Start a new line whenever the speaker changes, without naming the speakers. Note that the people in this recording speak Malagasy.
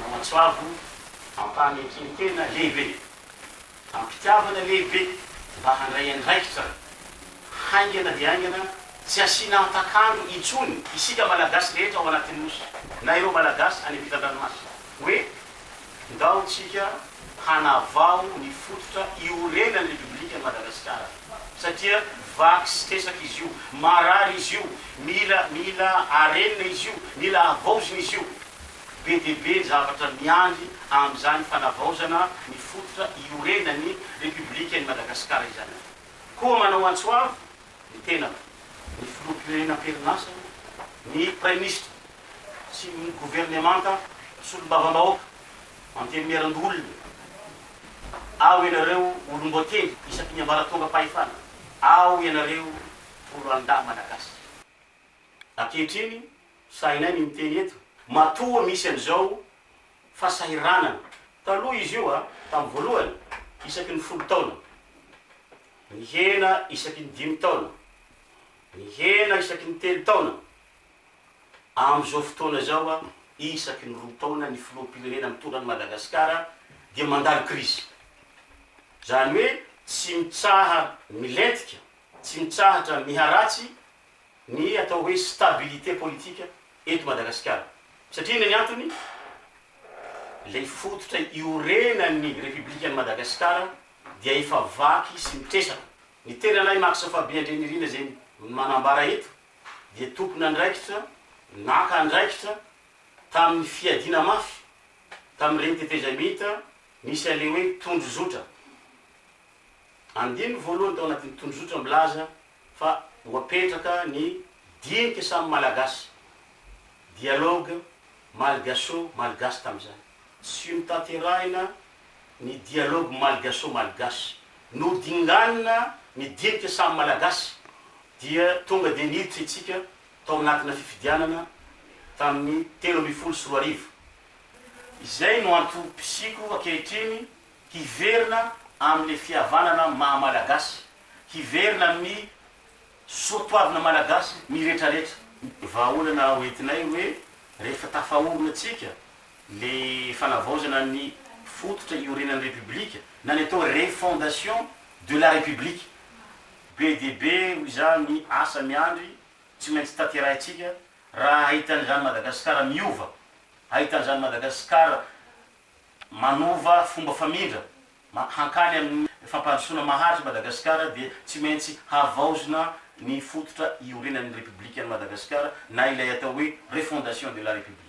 Manao antso avo am-pahamendrehantena lehibe, am-pitiavana lehibe mba handray andraikitra haingana dia haingana tsy asiana antakandro intsony isika Malagasy rehetra ao anatin'ny Nosy na ireo Malagasy any ampitan-dranomasina hoe ndao tsika hanavao ny fototra iorenan'ny Repoblikan'i Madagasikara satria vaky sy tresaka izy io, marary izy io, mila mila arenina izy io, mila havaozina izy io. Be dia be ny zavatra miandry amin'izany fanavaozana ny fototra iorenan'ny Repoblikan'i Madagasikara izany. Koa manao antso avo ny tenako, ny Filoham-pirenena am-perinasa, ny Praiminisitra sy ny governemanta, solombavambahoaka, Antenimierandoholona, ao ianareo olom-boatendry isaky ny ambaratongam-pahefana, ao ianareo foloalindahy Malagasy. Ankehitriny, sahinay ny miteny eto, matoa misy an'izao fasahiranana. Taloha izy io a, tamin'ny voalohany, isaky ny 10 taona. Nihena isaky ny dimy taona. Nihena isaky ny telo taona. Amin'izao fotoana izao a, isaky ny roa taona ny filoham-pirenena mitondra an'i Madagasikara dia mandalo krizy. Izany hoe tsy mitsaha milentika, tsy mitsahatra miharatsy ny atao hoe stabilité politique eto Madagasikara. Satria inona ny antony? Ilay fototra iorenan'ny Repiblikan'i Madagasikara dia efa vaky sy mitresaka. Ny tenanay Max Fabien Andrianirina izay manambara eto dia tompon'andraikitra naka andraikitra tamin'ny fiadiana mafy tamin'ireny tetezamita nisy an'ilay hoe tondrozotra. Andininy voalohany tao anatin'ny tondrozotra milaza fa ho apetraka ny dinika samy Malagasy, dialogue malgacho-malgache tamin'izany. Tsy notanterahina ny dialogue malgacho-malgache. Nodinganina ny dinika samy Malagasy dia tonga dia niditra itsika tao anatina fifidianana tamin'ny 2013. Izay no antom-pisiako ankehitriny hiverina amin'ilay fihavanana maha Malagasy, hiverina amin'ny soatoavina Malagasy miretraretra. Vahaolana hoentinay hoe rehefa tafaorina tsika le fanavaozana ny fototra iorenan'ny Repoblika na ny atao refondation de la République. Be dia be hoy za ny asa miandry tsy maintsy tanterahintsika raha hahita an'izany Madagasikara miova, hahita an'izany Madagasikara manova fomba famindra hankany amin'ny fampandrosoana maharitra i Madagasikara dia tsy maintsy havaozina ny fototra iorenan'ny Repoblikan'i Madagasikara na ilay atao hoe refondation de la République.